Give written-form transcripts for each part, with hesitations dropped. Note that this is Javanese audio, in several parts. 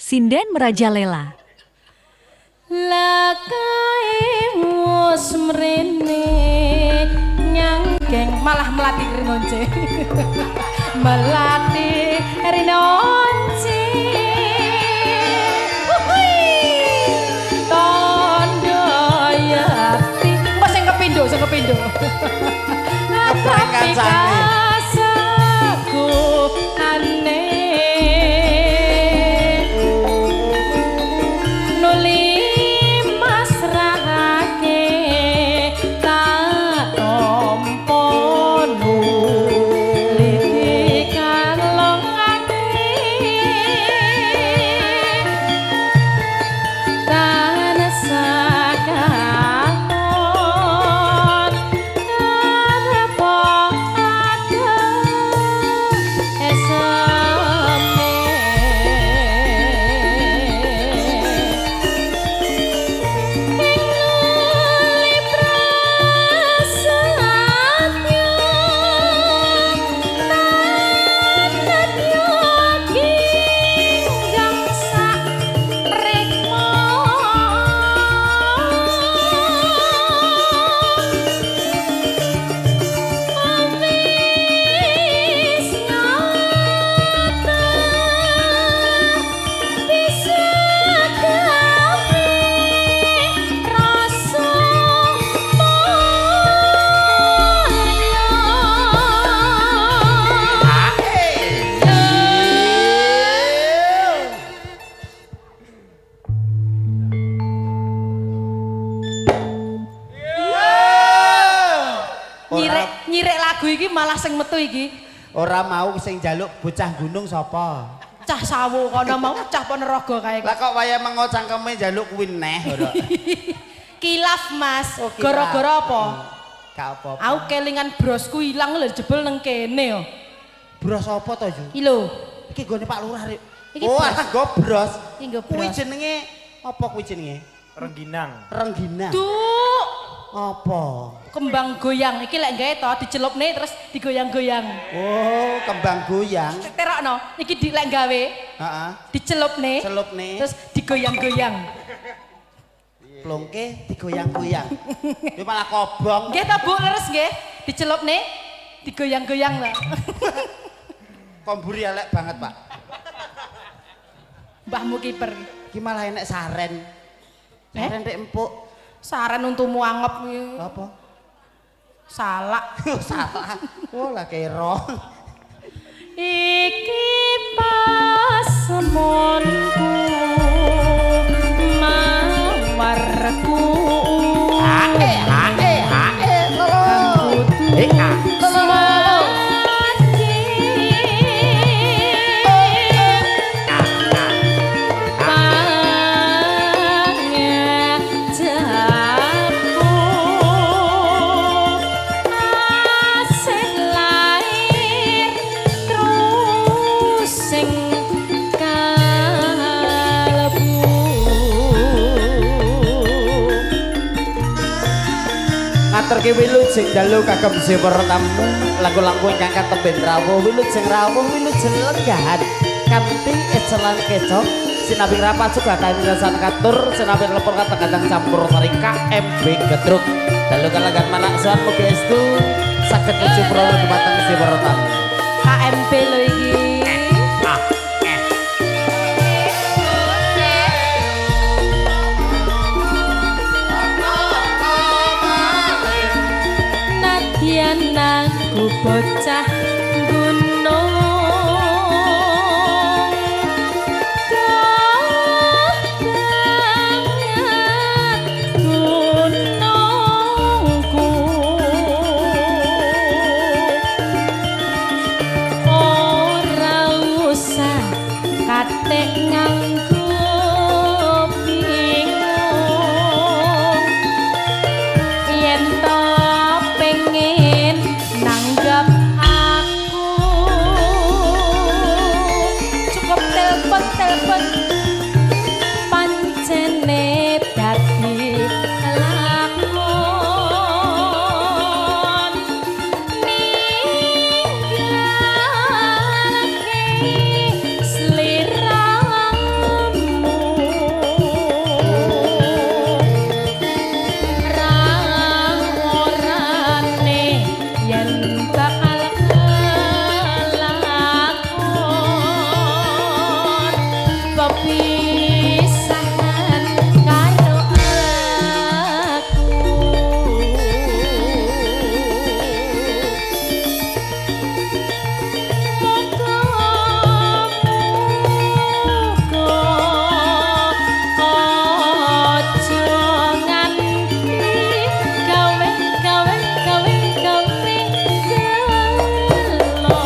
Sinden merajalela. Lakae wis mrene nyangkeng malah melati rinonce. Melati rinonce. Tondo yakti. Mbok sing kepindo, sing kepindo. Ngeprek kancane. Malah sing metu iki. Ora mau sing njaluk bocah gunung sapa? Cah Sawu kono mau cah Ponorogo kae. Lah kok wayah mengo cangkeme njaluk kuwi neh ora. Kilaf Mas, oh, gara-gara apa? Gak apa-apa. Aku kelingan brosku ilang lho jebul nang kene yo. Bros apa to, Yu? Iki lho. Iki gone Pak Lurah rek. Oh, alah nggo bros. Kuwi jenenge apa kuwi jenenge? Rengginang. Rengginang. Duh. Apa? Kembang goyang iki lek gawe to dicelupne terus digoyang-goyang. Oh, kembang goyang. Terokno, iki di lek gawe. Heeh. Dicelupne. Celupne. Terus digoyang-goyang. Plongke digoyang-goyang. Yo malah kobong. Nggih ta Bu, leres nggih. Dicelupne digoyang-goyang lho. Komburi elek banget, Pak. Mbahmu kiper. Iki malah enek saren. Saren rek empuk. Saren untumu angep iki. Apa? Salak. Salak. Oh, lah kero. Iki pasemonku mawarku. Hae hae hae. Eh ah. Aturke wilujeng dalu kagem para tamu lagu-lagu ingkang katemben rawuh wilujeng rawuh wilujeng lenggahan kanthi ecelan keco sinambi rapat sugatan rasan katur sinambi lepur kateng-kateng campur sari KMB Gedruk dalu kalenggan manaksan mugi estu saged nuju prana dumateng para tamu KMB lho iki. Aku bocah gunung doh banget gunungku ora usah katek nganggo bingung yen to pengen nanggap aku cukup telpon-telpon pancene dadi lakon ninggalke sliramu Pisahan karo aku. Muga-muga aja nganti gawe gawe gawe gawe gelo.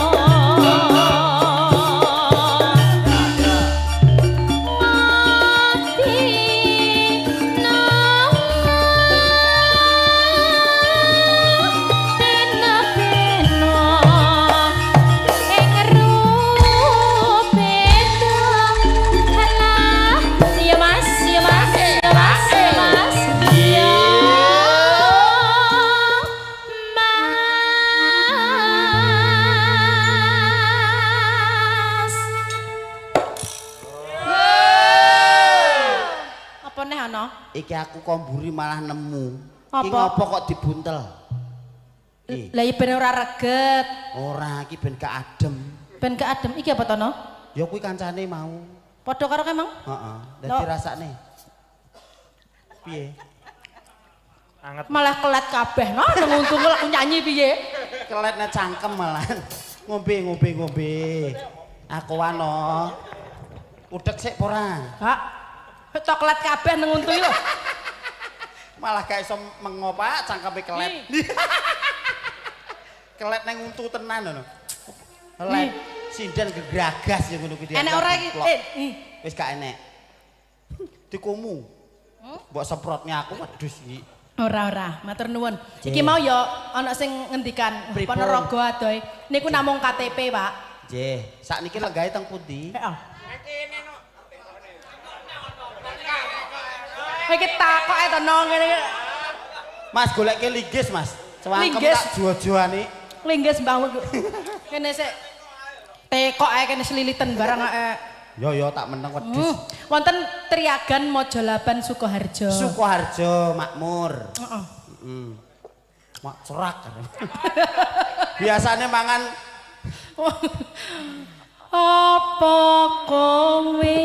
Apa neh ana? Iki aku komburi malah nemu. Iki Apa? ngopo kok dibuntel? Iki. Lah ya ben ora reget, Ora, iki ben gak adem. Ben gak adem. Iki apa to, No? Ya kuwi kancane mau. Padha karo kae, Mang? Heeh. Dadi No. rasane. Piye? Anget. Malah kelet kabeh. No, nang untung aku nyanyi piye? Keletne cangkem malah. Ngombe ngombe ngombe. Aku wano. Udek sik apa ora? Kak. Coklat kabeh nang untu iki lho. Malah gak iso mengo, Pak, cangkeme kelet. Kelet nang untu tenan lho. Kelet sinden gegragas ya ngono kuwi. Enek ora iki? Eh, ih. Wis gak enek. Dikumu. Mbok semprotne aku wedhus iki. Ora ora, matur nuwun. Iki mau ya ana sing ngendikan Pripun? Ponorogo adohe. Niku namung KTP, Pak. Nggih, sakniki lenggahe teng pundi? Heeh. Iki takoke to no ngene iki. Mas goleke linggis, Mas. Cewangkem Linggis. tak juo-juane. Linggis mbah. Kene sik tekok ae kene seliliten barang ae. Yo yo tak meneng wedhus. Wonten Triagan Mojolaban Sukoharjo. Sukoharjo makmur. Heeh. Heeh. Mak cerak. Biasane mangan Apa kowe